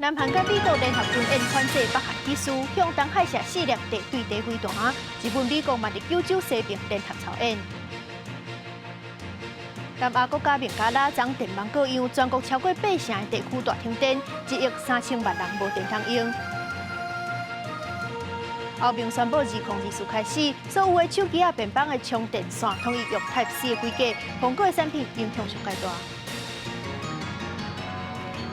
南韓佮美國聯合軍演反制北韓起事，向東海射四粒地對地飛彈。日本、美國嘛佇九州西爿聯合操演。南亞國家孟加拉昨電網過樣，全國超過八成的地區大停電，1億3000萬人無電通用。歐盟宣布，2024開始，所有的手機仔平板的充電線統一用 Type C 的規格，蘋果的產品影響上蓋大。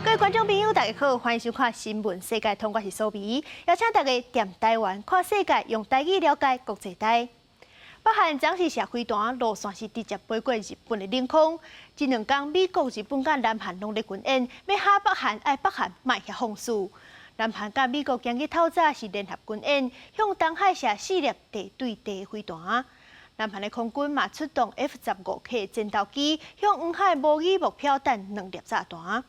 各位觀眾朋友，大家好，歡迎收看《新聞世界通》，我是蘇美，邀請大家踮台灣看世界，用台語了解國際台。北韓昨昏射飛彈，路線是直接飛過日本的領空。這兩工，美國、日本佮南韓攏咧軍演，欲嚇北韓，愛北韓莫遐放肆。南韓佮美國今日透早是聯合軍演，向東海射四粒地對地飛彈。南韓的空軍嘛出動 F-15K 戰鬥機，向黃海模擬目標彈兩粒炸彈。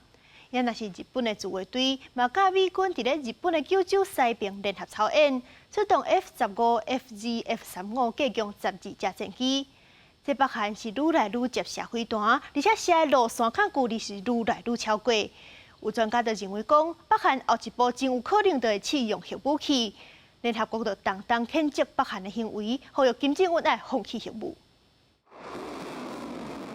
也若是日本的自衛隊，嘛佮美軍佇咧日本的九州西爿聯合操演，出動 F-15、F-2、F-35計共12架戰機。這北韓是愈來愈捷射飛彈，而且射的路線佮距離是愈來愈超過。有專家就認為講，北韓後一步真有可能就會試用核武器。聯合國就重重譴責北韓的行為，呼籲金正恩愛放棄核武。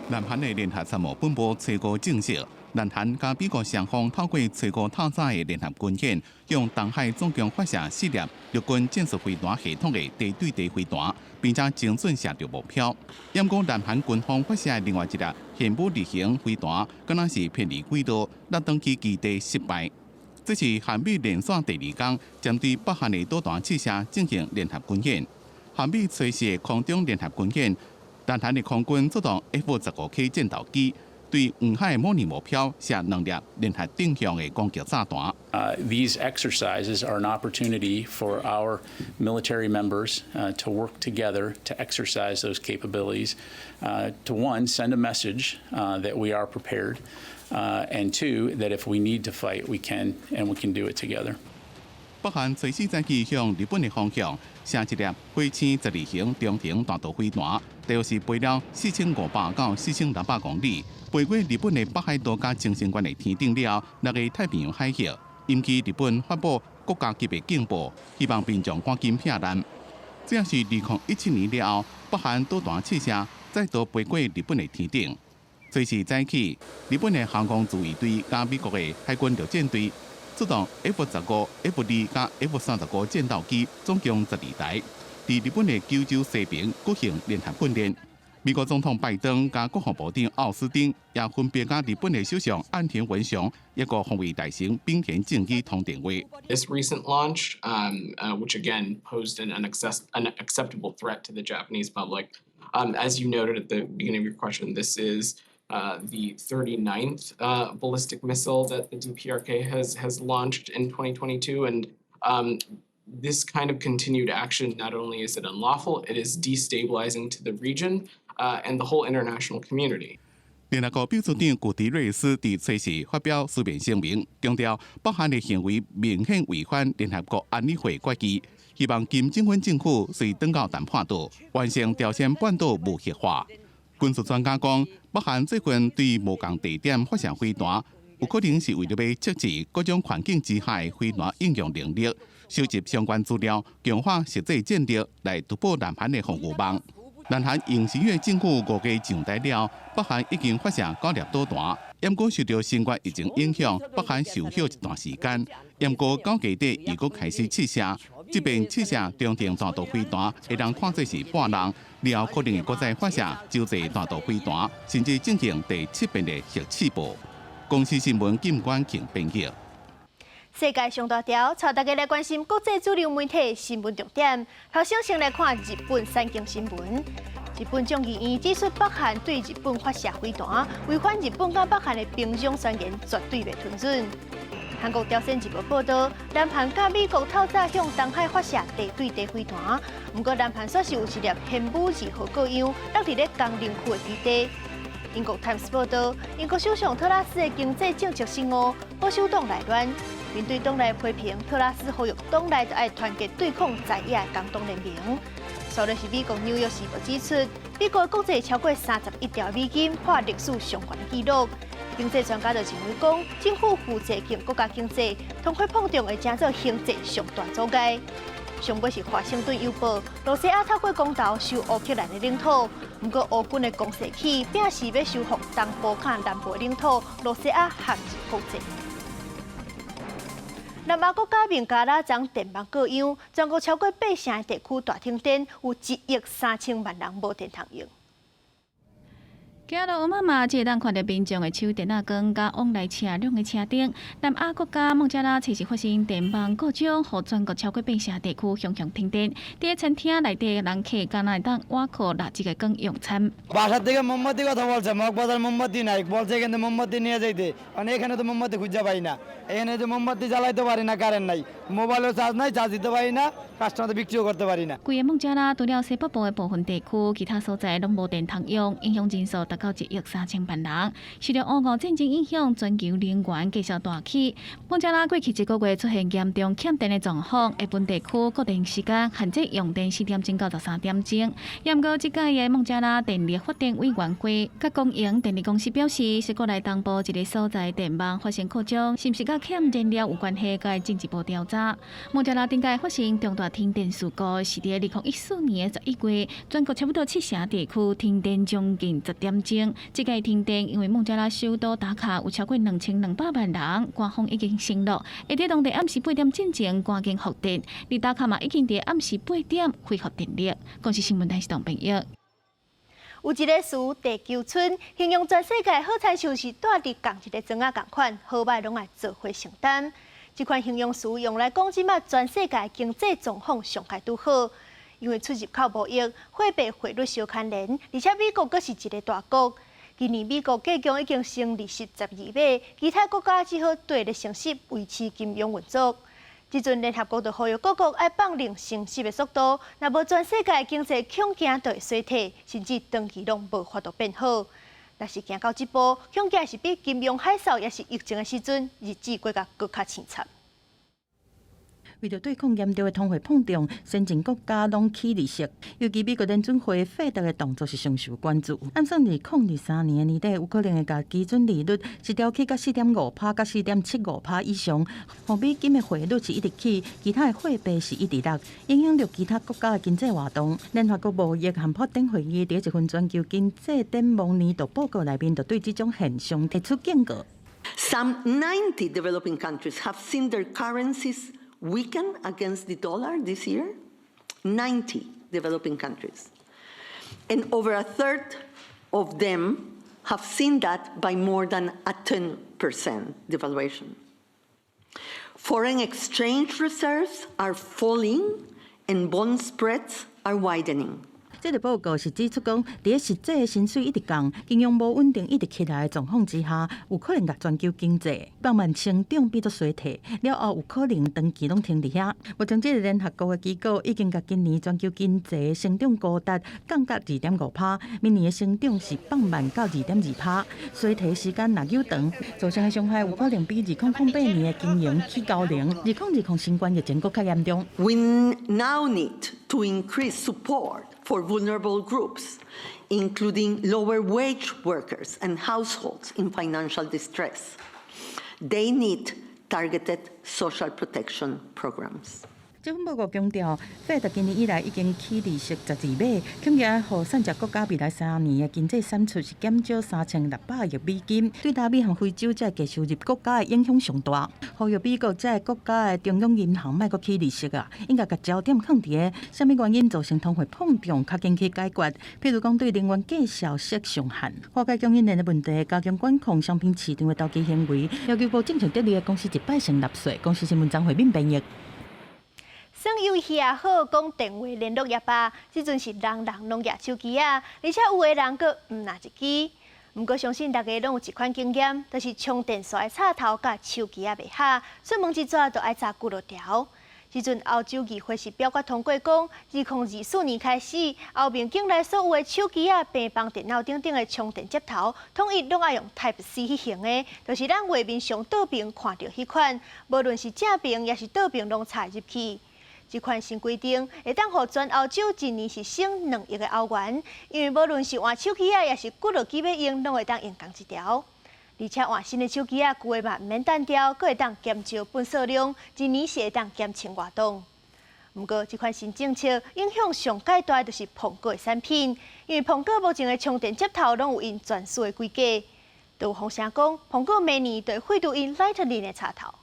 南韓的聯合參謀本部初步證實，南韓佮美國雙方透過初五透早的聯合軍演，向東海總共發射四粒陸軍戰術飛彈系統的地對地飛彈，並且精準射著目標。毋過南韓軍方發射的另外一粒玄武二型飛彈，敢若是偏離軌道，落轉去基地失敗。這是韓美連續第二工針對北韓的導彈試射進行聯合軍演。韓美初四的空中聯合軍演，南韓的空軍出動 F-15K 戰鬥機，對黃海模擬目標射兩粒聯合定向的攻擊炸彈。 These exercises are an opportunity for our military members to work together to exercise those capabilities, to one, send a message that we are prepared, and two, that if we need to fight, we can, and we can do it together. 北韓隨時早起向日本的方向射一粒火星十二型中程彈道飛彈，大約是飛了4500到4600公里，飛過日本的北海道佮沖繩縣的天頂了後，落入太平洋海域，引起日本發布國家級的警報，希望民眾趕緊避難。這也是2017年了後，北韓導彈試射再度飛過日本的天頂。隨時早起，日本的航空自衛隊佮美國的海軍陸戰隊出動 F-15、F-2佮 F-35戰鬥機，總共12台，佇日本的九州西爿舉行聯合訓練。美國總統拜登佮國防部長奧斯汀也分別佮日本的首相岸田文雄，抑閣防衛大臣濱田正義通電話。 This recent launch, which again posed an unacceptable threat to the Japanese public. As you noted at the beginning of your question, this is the 39th ballistic missile that the DPRK has launched in 2022. And this kind of continued action, not only is it unlawful, it is destabilizing to the region and the whole international community. 聯合國秘書長古迪瑞斯佇初四發表書面聲明，強調北韓的行為明顯違反聯合國安理會決議，希望金正恩政府隨轉到談判桌，完成朝鮮半島無核化。軍事專家講，北韓最近對無仝地點發射飛彈，有可能是為著欲測試各種環境之下的飛彈應用能力，收集相關資料，強化實際戰力來突破南韓的防禦網。南韓尹錫悅政府五月上台了，北韓已經發射九粒導彈，毋過受著新冠疫情影響，北韓受歇一段時間。毋過九月底又閣開始試射，這遍試射中程彈道飛彈，會當看做是半人，了後可能會閣再發射洲際彈道飛彈，甚至進行第七遍的核試爆。公視新聞金冠慶編譯。世界上大條，帶大家來關心國際主流媒體新聞重點。頭先先來看日本產經新聞。日本眾議院指出，北韓對日本發射飛彈，違反日本佮北韓的平壤宣言，絕對袂吞忍。韓國朝鮮日報報導，南韓佮美國透早向東海發射地對地飛彈，毋過南韓煞是有一粒玄武二號過樣，落佇咧江陵區的基地。英國 Times 報導，英國首相特拉斯的經濟政策失誤，保守黨內亂。面對黨內批評，特拉斯呼籲黨內著愛團結對抗在野的工黨聯盟。煞來是美國紐約時報指出，美國國債超過31兆美金，破歷史上懸的紀錄。經濟專家就認為講，政府負責救國家經濟，通貨膨脹會成做經濟上大阻礙。上尾是華盛頓郵報，羅西亞透過公投收烏克蘭的領土，毋過烏軍的攻勢起，表示欲收復東部佮南部的領土，羅西亞陷入國戰。南亞國家孟加拉昨電網過秧，全國超過八成的地區大停電，有1億3000萬人無電通用。行路有媽媽，只會當看著民眾的手電仔光，佮往來車輛的車燈。南亞國家孟加拉隨時發生電網故障，予全國超過八成地區雄雄停電。佇餐廳內底人客敢若會當倚靠蠟燭的光用餐。 বাসার থেকে মোমবাতি কথা বলছে, মগবাজার মোমবাতি নাই বলছে, এখানে মোমবাতি নিয়ে যাইতে। মানে এখানে তো মোমবাতি খুঁজে পাই না। এখানে যে মোমবাতি জ্বালাইতে পারি না, কারেন্ট নাই, মোবাইলও চার্জ নাই, চার্জ দিতে পারি না, কাস্টমার বিক্রিও করতে পারি না।規個孟加拉除了西北部的部分地區，其他所在攏無電通用，影響人數達到1億3000萬人。受著烏俄戰爭影響，全球能源價數大起。孟加拉過去一個月出現嚴重欠電的狀況，部分地區固定時間限制用電4點鐘到13點鐘。毋過這屆的孟加拉電力發電委員會佮公營電力公司表示，是國內東部一個所在電網發生故障，是毋是佮欠電量有關係？閣進一步調查。孟加拉頂屆發生重大停電事故是佇2014年11月，全國差不多七成地區停電將近10點鐘。這屆停電因為孟加拉首都達卡有超過2200萬人，官方已經承諾會佇當地暗時8點進前趕緊復電。而達卡嘛已經佇暗時八點恢復電力。公視新聞台是董朋友。有一個詞“地球村”，形容全世界好親像是蹛佇仝一个庄仔仝款，好䆀攏愛做伙承擔。這款形容詞用來講，這馬全世界經濟狀況上蓋拄好，因為出入口貿易、貨幣匯率相牽連，而且美國閣是一個大國。今年美國債券已經升利息12碼，其他國家只好綴咧升息維持金融運作。這陣聯合國就呼籲各國愛放緩升息的速度，若無全世界經濟恐驚就會衰退，甚至長期攏無法度變好。若是行到這步，恐驚是比金融海嘯抑是疫情的時陣，日子過甲閣較凄慘。為著對抗嚴重的通貨膨脹，先進國家攏起利息，尤其美國聯準會費德的動作是上受關注。按算2023年的年底，有可能會共基準利率一調起到4.5趴佮4.75趴以上。予美金的匯率是一直起，其他的貨幣是一直落，影響著其他國家的經濟活動。聯合國貿易和發展會議佇一份全球經濟展望年度報告內面，就對這種現象提出警告。 Some 90 developing countries have seen their currencies weaken against the dollar this year. 90 developing countries. And over a third of them have seen that by more than a 10% devaluation. Foreign exchange reserves are falling and bond spreads are widening. 這個報告是指出講，佇實際的薪水一直降、金融無穩定一直起來的狀況之下，有可能共全球經濟放慢成長變做衰退，了後有可能長期攏停佇遐。目前這个聯合國的機構已經共今年全球經濟成長估值降到2.5趴，明年的成長是放慢到2.2趴，衰退時間若久長，造成的傷害有可能比2008年的金融起高齡、2020新冠疫情閣較嚴重。 We now need to increase support for vulnerable groups, including lower wage workers and households in financial distress. They need targeted social protection programs. 這份報告強調，費德今年以來已經起利息12碼，恐驚予散隻國家未來3年的經濟產出是減少3600億美金，對拉美和非洲這低收入國家的影響上大。呼籲美國這國家的中央銀行莫閣起利息啊，應該共焦點放佇个啥物原因造成通貨膨脹，較緊去解決。譬如講，對能源價數設上限，化解供應鏈的問題，加強管控商品市場的投機行為，要求無政策得利的公司一擺性納稅。公視新聞張惠敏編譯。耍遊戲也好，講電話聯絡也罷，這陣是人人攏舉手機仔，而且有的人閣毋若一支。毋過相信大家攏有一款經驗，就是充電線的插頭佮手機仔袂合，出門一逝就愛紮幾落條。這陣歐洲議會是表決通過，講2024年開始，歐盟境內所有的手機仔、平板電腦等等的充電接頭，統一攏愛用 Type C 彼型的，就是咱畫面上倒爿看著彼款，無論是正爿抑是倒爿攏插入去。這款新規定會當予全歐洲一年是省2億个歐元，因為無論是換手機仔，抑是幾落機欲用，攏會當用仝一條。而且換新的手機仔，舊的嘛毋免擲掉，閣會當減少垃圾量，一年是會當減千外噸。毋過，這款新政策影響上蓋大就是蘋果的產品，因為蘋果目前的充電接頭攏有𪜶專屬的規格。就有風聲講，蘋果明年就會廢除𪜶 Lightning 的插頭。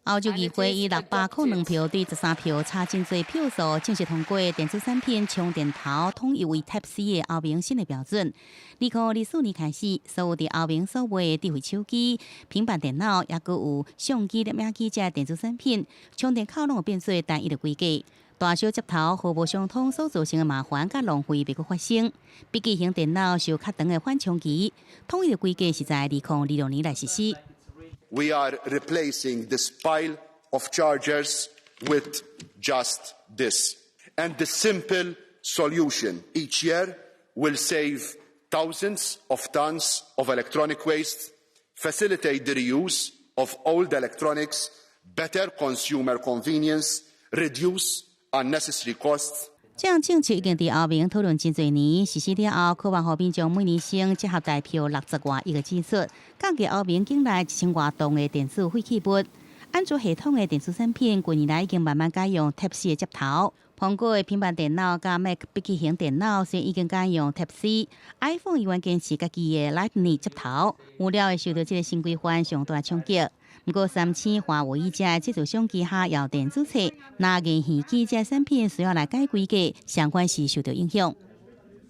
歐洲議會以602票對13票差真濟票數，正式通過電子產品充電頭統一為 Type C 的歐盟新的標準。2024年開始，所有佇歐盟所賣的智慧手機、平板電腦，抑閣有相機、攝影機這電子產品，充電口攏會變做單一的規格。大小接頭毫無相通所造成的麻煩佮浪費袂閣發生。筆記型電腦受較長的緩衝期，統一的規格是在2026年來實施。 We are replacing this pile of chargers with just this. And the simple solution each year will save thousands of tons of electronic waste, facilitate the reuse of old electronics, better consumer convenience, reduce unnecessary costs. 這項政策已經佇歐盟討論真濟年，實施了後，可望予民眾每年省折合台幣60外億的支出，降低歐盟境內1000外噸的電子廢棄物。安卓系統的電子產品近年來已經慢慢改用 Type C 的接頭。蘋果的平板電腦佮 Mac 筆記型電腦雖然已經改用 Type C，iPhone 猶原堅持家己的 Lightning 接頭，預料會受到這个新規範上大衝擊。毋過，三星、華為這製造商旗下有電子冊、拿銀耳機這產品需要來改規格，相關是受到影響。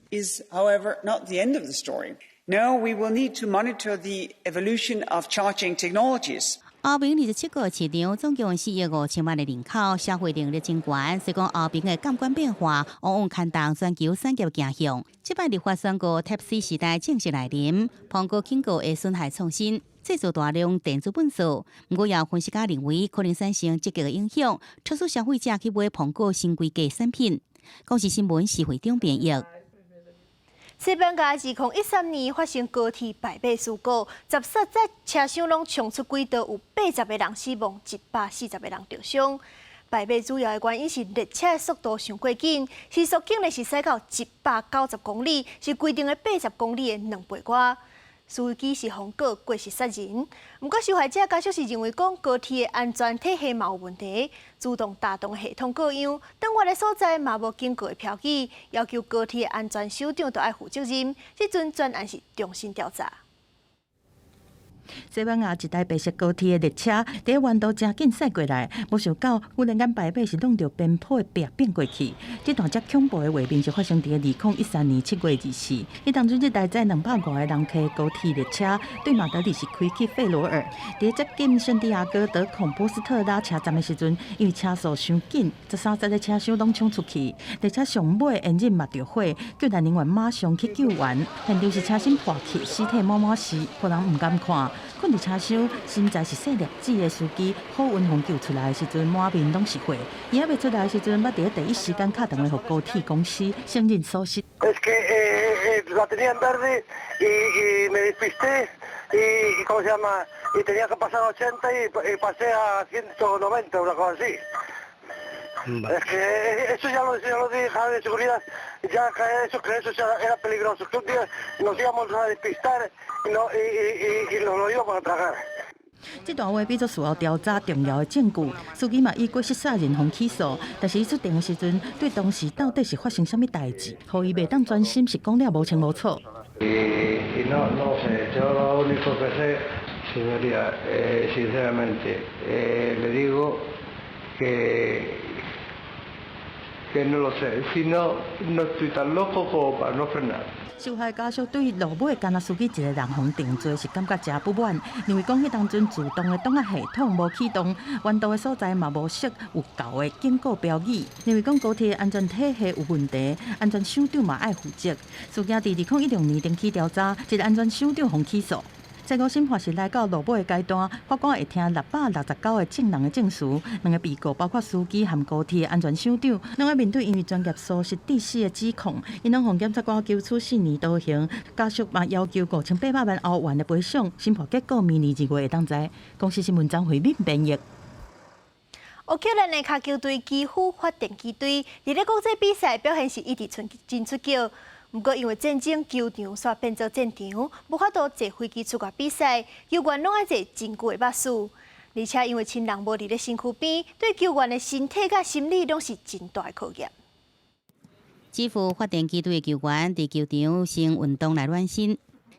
Is, however, not the end of the story. No, we will need to monitor the evolution of charging technologies. 歐盟27個市場總共4億5千萬的人口，消費能力真懸。所以講歐盟的監管變化，往往牽動全球產業走向。這擺立法宣告 Type C 時代正式來臨，蘋果警告會損害創新，製造大量電子垃圾。毋過，也有分析家認為，可能產生積極的影響，促使消費者去買蘋果新規格產品。公視新聞徐會長編譯。西班牙2013年發生高鐵敗馬事故，14節車廂攏衝出軌道，有80個人死亡，140個人著傷。敗馬主要的原因是列車的速度傷過緊，時速竟然是駛到190公里，是規定的80公里的2倍外。司機是予告過失殺人，毋過受害者家屬是認為講高鐵的安全體系嘛有問題，自動導航系統過樣，轉彎的所在嘛無警告的標記，要求高鐵的安全首長都愛負責任。這陣專案是重新調查。西班牙一台白色高鐵的列車佇彎道誠緊駛過來，無想到忽然間敗馬是挵著邊坡的壁變過去。這段遮恐怖的畫面是發生佇2013年7月24，彼當陣這台載200外個人客高鐵列車對馬德里是開去費羅爾，佇接近聖地亞哥德孔波斯特拉車站的時陣，因為車速傷緊，13節的車廂攏衝出去，列車上尾引擎嘛著火，救援人員馬上去救援，現場是車身破去，屍體滿滿是，予人毋甘看。睏佇車廂，身材是細粒子的司機，好運予救出來的時陣，滿面攏是血。伊猶未出來的時陣，捌佇第一時間敲電話予高鐵公司承認疏失。 Es que la tenía en verde y me despisté y, ¿cómo se llama? Y tenía que pasar a 80 y pasé a 190, una cosa así. Es que eso ya lo dije de seguridad, ya que eso era peligroso, que un día nos íbamos a despistar y, no, y, y, y, y nos lo íbamos a tragar. 這段話變做事後調查重要的證據，司機嘛以過失殺人予起訴，但是伊出庭的時陣，對當時到底是發生啥物代誌，予伊袂當專心，是講了無清無楚。 Y no, no sé, yo lo único que sé, señoría, sinceramente, le digo que no lo sé. Si no, no estoy tan loco como para no frenar. 受害家屬對路尾干焦司機一個人予定罪是感覺誠不滿，認為講彼當陣自動的擋仔系統無啟動，彎道的所在嘛無設有夠的警告標語，認為講高鐵安全體系有問題，安全首長嘛愛負責。事件佇2016年重啟調查，一個安全首長予起訴。這個審判是來到落尾的階段，法官會聽669個證人的證詞，兩个被告包括司機和高鐵安全首長，攏愛面對因為專業疏失致死的指控。𪜶攏予檢察官求處4年徒刑，家屬嘛要求5800萬歐元的賠償。審判結果明年2月會當知。公視新聞張惠敏編譯。烏克蘭的跤球隊基輔發電機隊，佇咧國際比賽表現是一直真出色。毋過因為戰爭，球場煞變做戰場，無法度坐飛機出國比賽，球員攏愛坐真久的巴士。而且因為親人無佇咧身軀邊，對球員的身體佮心理攏是真大的考驗。基輔發電機隊的球員佇球場先運動來暖身，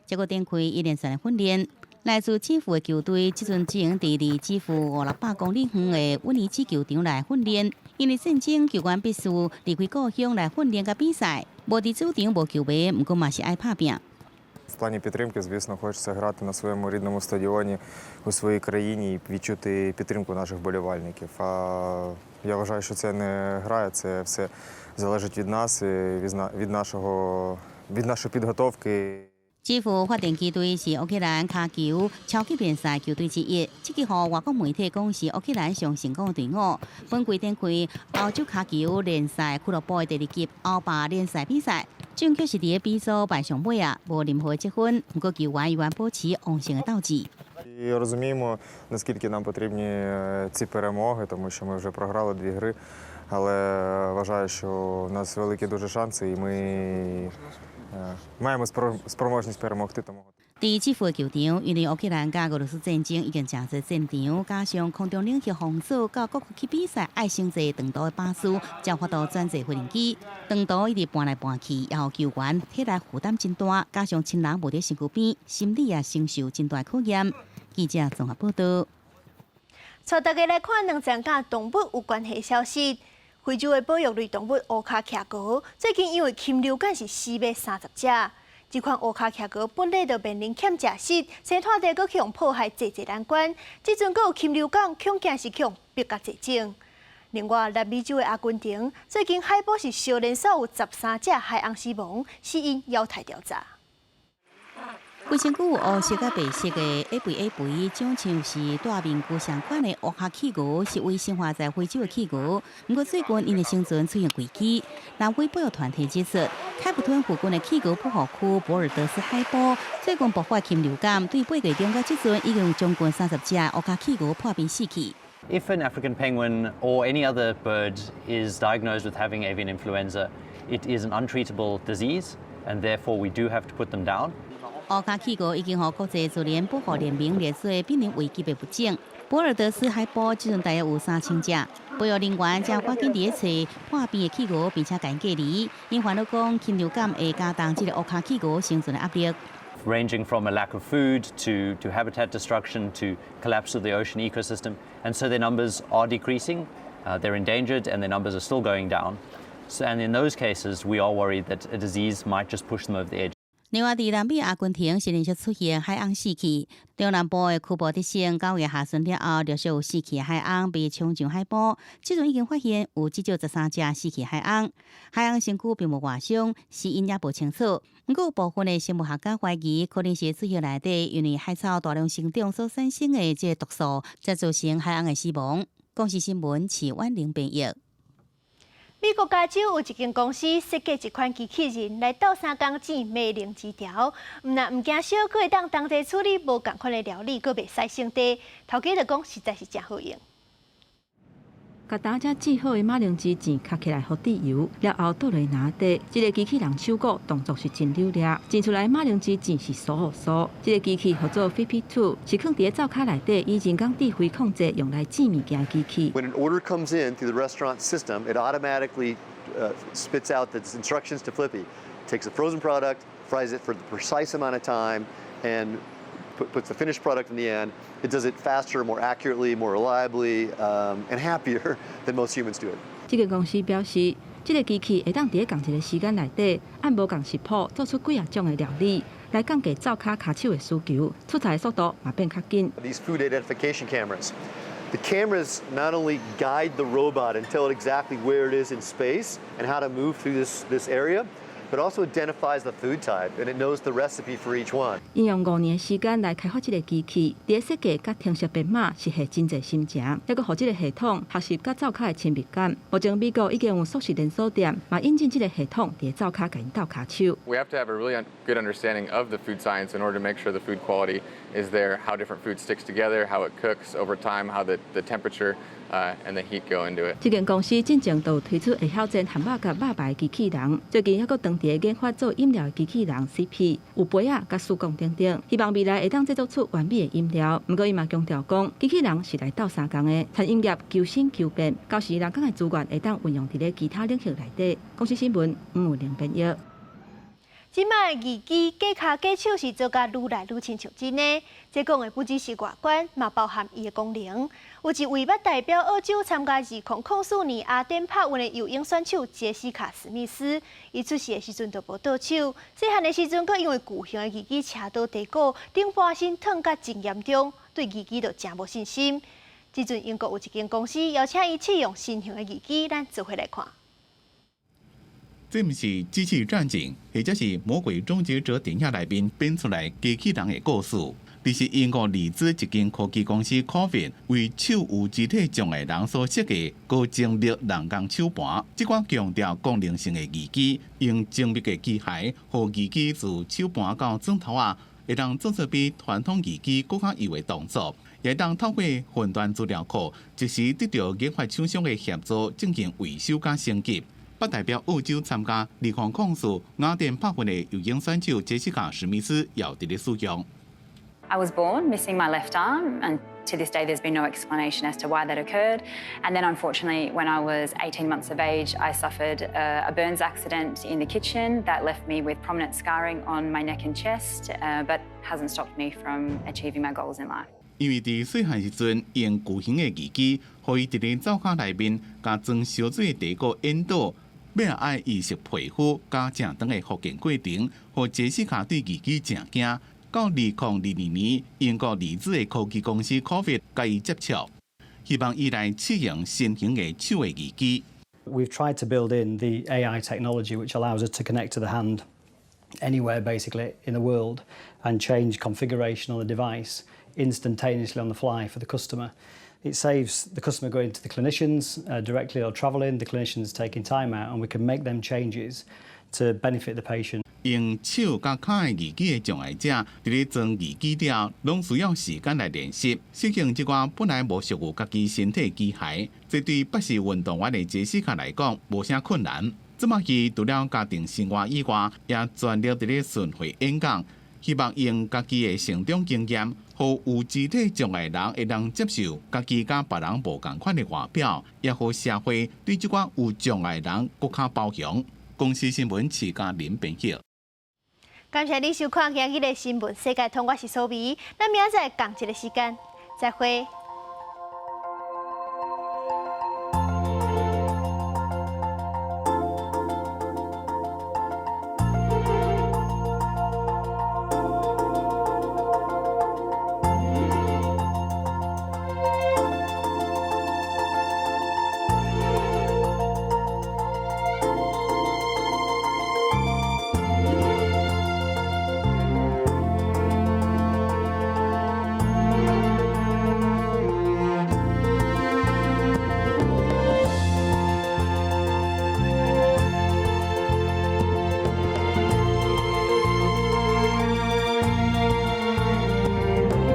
結果展開一連串的訓練。來自基輔的球隊，這陣只能佇離基輔五六百公里遠的溫尼茨球場來訓練。因為戰爭，球員必須離開故鄉來訓練佮比賽，無佇主場無球迷，毋過嘛是愛拍拚。 В плані підтримки, звісно, хочеться грати на своєму рідному стадіоні у своїй країні і відчути підтримку наших вболівальників. А я вважаю, що це не грає, це все залежить від нас, від нашої підготовки. 基輔發電機隊是烏克蘭跤球超級聯賽球隊之一，這支予外國媒體講是烏克蘭上成功的隊伍。本季展開歐洲跤球聯賽俱樂部的第二級歐霸聯賽比賽，戰局是佇咧比數排上尾啊，無任何積分。毋過球員依然保持旺盛的鬥志。 І розуміємо, наскільки нам потрібні ці перемоги, тому що ми вже програли дві гри. Але вважаю, що в нас великі дуже шанси, і ми маємо спроможність перемогти. Тому 佇基輔的球場，因為烏克蘭佮俄羅斯戰爭已經誠濟戰場，加上空中冷氣封鎖，到各國去比賽愛先坐長途的巴士，才有法度轉坐飛行機。長途一直搬來搬去，也予球員體力負擔真大，加上親人無佇身軀邊，心理也承受真大考驗。記者綜合報道。帶大家來看兩則佮動物有關係的消息。非洲的保育類動物烏跤企鵝，最近因為禽流感是死欲30隻。這款烏跤企鵝本來就面臨欠食食，生態地閣去予破壞濟濟難關。這陣閣有禽流感，恐驚是去予逼甲絕種。另外，南美洲的阿根廷最近海埔是相連紲有13隻海鰪死亡，死因猶待調查。規身軀有烏色佮白色的矮肥矮肥，長像是戴面具相款的烏跤企鵝，是唯生活在非洲的企鵝。毋過最近𪜶的生存出現危機。南非保育團體指出，開普敦附近的企鵝保護區博爾德斯海埔最近爆發禽流感，對8月中到這陣已經有將近30隻烏跤企鵝破病死去。 If an African penguin or any other bird is diagnosed with having avian influenza, it is an untreatable disease, and therefore we do have to put them down. 烏跤企鵝已經予國際自然保護聯盟列做瀕臨危急的物種。博爾德斯海埔這陣大約有3000隻，保育人員正趕緊佇咧揣破病的企鵝，並且共𪜶隔離。𪜶煩惱講，禽流感會加重這个烏跤企鵝生存的壓力。 Ranging from a lack of food to habitat destruction to collapse of the ocean ecosystem. And so their numbers are decreasing, they're endangered, and their numbers are still going down. So, and in those cases, we are worried that a disease might just push them over the edge. 另外，佇南美阿根廷是連續出現海鵪死去，中南部的庫博德省9月下旬了後，陸續有死去的海鵪被沖上海埔，這陣已經發現有至少13隻死去海鵪。海鵪身軀並無外傷，死因也無清楚。毋過，部分的生物學家懷疑，可能是水域內底因為海草大量生長所產生的這个毒素，才造成海鵪的死亡。公視新聞徐婉玲編譯。美國加州有一間公司設計一款機器人來鬥相共煎馬鈴薯條，毋但毋驚燒，閣會當同齊處理無仝款的料理，閣袂使省地。頭家就講實在是誠好用。共焦才煎好的馬鈴薯糋較起來予滴油，了後倒落籃底。這个機器人手鼓動作是真流利，煎出來馬鈴薯糋是酥酥。這个機器號做 Flippy 2，是囥佇咧灶跤內底，以人工智慧控制用來煎物件的機器。 When an order comes in through the restaurant system, it automatically spits out the instructions to Flippy. Takes a frozen product, fries it for the precise amount of time, and puts the finished product in the end. It does it faster, more accurately, more reliably, and happier than most humans do it. 這間公司表示，這个機器會當佇咧仝一个時間內底，按無仝食譜做出幾仔種的料理，來降低灶跤跤手的需求，出菜的速度嘛變較緊。 These food identification cameras. The cameras not only guide the robot and tell it exactly where it is in space and how to move through this area, but also identifies the food type and it knows the recipe for each one. 𪜶用5年的時間來開發這个機器，佇咧設計佮程式編碼是下真濟心情，猶閣予這个系統學習佮灶跤的親密感。目前美國已經有速食連鎖店嘛引進這个系統，佇咧灶跤共𪜶鬥跤手。 We have to have a really good understanding of the food science in order to make sure the food quality is there, how different food sticks together, how it cooks over time, how the temperature and the heat go into it. 這間公司進前就有推出會曉煎漢堡佮肉排的機器人，最近猶閣登正佇咧研發做飲料的機器人 CP，有杯仔佮欶管等等，希望未來會當製作出完美的飲料。毋過伊嘛強調講，機器人是來鬥相共的，餐飲業求新求變，到時人工的資源會當運用佇咧其他領域內底。公視新聞黃有玲編譯。這擺義肢假跤假手是做甲愈來愈親像真的，這講的不只是外觀，嘛包含伊的功能。有一位欲代表澳洲參加2004年雅典帕運的游泳選手傑西卡史密斯，伊出世的時陣就無倒手，細漢的時陣閣因為巨型的義肢車到骶骨，頂半身疼甲真嚴重，對義肢就誠無信心。這陣英國有一間公司邀請伊試用新型的義肢，咱做伙來看。這毋是機器戰警，或者是魔鬼終結者電影內面變出來機器人的故事。這是英國利茲一間科技公司 Corvin 為手有肢體障礙人所設計高精密人工手盤。這款強調功能性的義肢，用精密的機械予義肢自手盤到指頭仔，會當做出比傳統義肢閣較優的動作，也會當透過雲端資料庫，即時得到研發廠商的協助進行維修佮升級。欲代表澳洲參加2004雅典帕運的游泳選手傑西卡史密斯也佇咧使用。 I was born missing my left arm, and to this day, there's been no explanation as to why that occurred. And then, unfortunately, when I was 18 months of age, I suffered a burns accident in the kitchen that left me with prominent scarring on my neck and chest, but hasn't stopped me from achieving my goals in life. 因為佇細漢時陣用巨型的義肢，予伊佇咧灶跤內面共裝燒水的茶壺淹倒。欲愛移植皮膚佮正長的復健過程，予傑西卡對義肢誠驚。到2022年，英國利茲的科技公司 Corvin 共伊接觸，希望伊來試用新型的手的義肢。 We've tried to build in the AI technology, which allows us to connect to the hand anywhere basically in the world and change configuration on the device instantaneously on the fly for the customer. It saves the customer going to the clinicians directly or travelling, the clinicians taking time out, and we can make them changes to benefit the patient. 用手佮跤的義肢的障礙者，佇咧裝義肢了，攏需要時間來練習，適應這寡本來無屬於家己身體機械，這對捌是運動員的傑西卡來講無啥困難。這擺伊除了家庭生活以外，也全力佇咧巡迴演講，希望用家己的成長經驗，予有肢體障礙人會當接受家己佮別人無仝款的外表，也予社會對這寡有障礙人閣較包容。公視新聞徐嘉玲編譯。感謝你收看今日的新聞世界通，我是蘇美，咱明仔載仝一个時間，再會。